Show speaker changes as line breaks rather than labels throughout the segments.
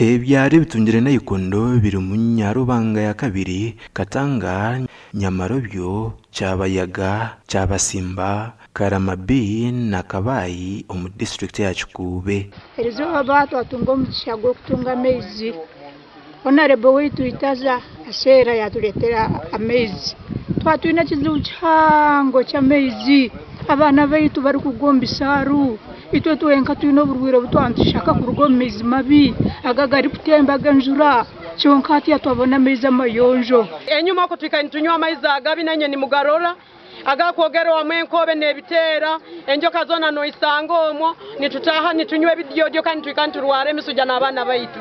Ebyaro ebitungire Naikondo birimu Nyarubanga ya kabiri, Katanga, Nyamarobyo, Kyabayaga, Kyabasimba, Karama B na Kabayi omu disiturikiti ya Kikuube.
Erizooba twatunga omugisha gw'okutunga amaizi. Honorable waitu Itaza Aseera yatureetera amaizi. Twaba twine ekizibu kihango ky'amaizi. Abaana baitu barikugwa omu bisaaru. Itwe twenka twine oburwaire obu twaba nitushaka kuruga omu maizi mabi aga agarikutemba ag'enjura. Kyonka hatiiya twabona amaizi amayonjo.
Enyuma oku twikaire nitunywa amaizi agabi nainye nimugarora agakwogerwamu enkobe n'ebiteera, enjoka zoona noisanga omwo, nitutaaha nitunywa ebidyodyo kandi nitwikara niturwara emisuja n'abaana baitu.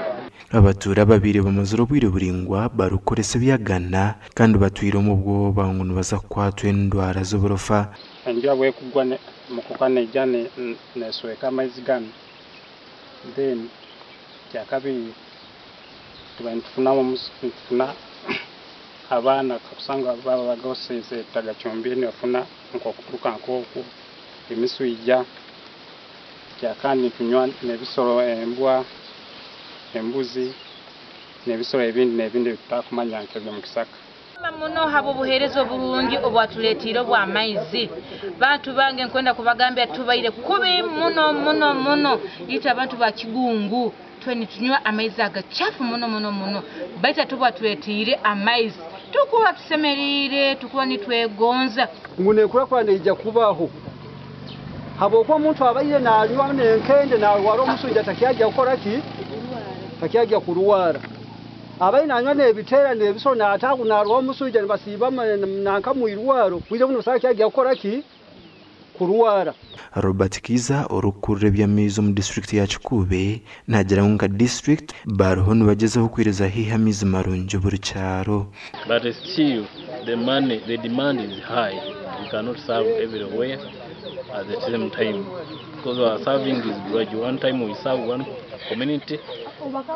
Abatuura ababaire bamazire obwire buraingwa barikukoresa ebyagana kandi batwire omu bwoba ngu nibaza kukwatwa endwara z'oburofa.
Enjura bwekugwa mukoka neija nesweka amaizi ganu, then kyakabiri tuba nitufuna abaana kusanga baba bagosize tutagacumbire nibafuna nk'okuturuka nk'oku emiswija. Kyakandi nitunywa n'ebisoro, embwa, embuzi n'ebisoro ebindi n'ebindi ebitutakumanya nk'eby'omu kisaka.
Muno habw'obuheereza oburungi obwatuleetiire obw'amaizi. Bantu bange nkwenda kubagambira tubaire kubi muno muno muno. Itwe abantu ba Kigungu twe nitunywa amaizi agachafu muno muno muno. Baitu tubwatuleetiire amaizi tukuba tusemeriire, tukuba nitwegonza.
Ngu nenkurakurana neija kubaho. Habwokuba omuntu abaire nanywa n'enkende narwara omuswija takyajya kukora ki? Takyajya kurwara. Abaire nanywa n'ebiteera n'ebisoro nataagu narwara omuswija nibasiiba nanka mwirwaro bwire buno kyajya kukora ki? Kurwara.
Robert Kiza orikukurira eby'amaizi omu disiturikiti ya Kikuube naagira ngu nka disiturikiti bariho nibagyezaho kwiriza haihi amaizi marungi buri kyaro.
But still the money, the demand is high. We cannot serve everywhere at the same time because our serving is gradual. One time we serve one community,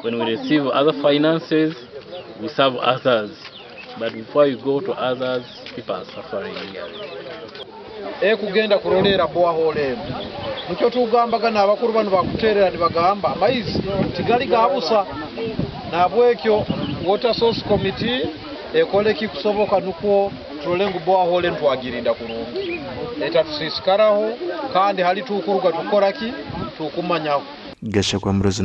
when we receive other finances, we serve others. But before you go to others, people are suffering here.
Ekugenda kurolera borehole eno nikyo tugambaga n'abakuru bano bakuterera nibagamba amaizi tigali gabusa. Nabwekyo Water Source Committee ekole kikusoboka nukwo turole ngu borehole ntwagirinda kurungi etatusisikaraho kandi hali tukuruga tukora ki tukumanyaho.
Gashakwa Murozi.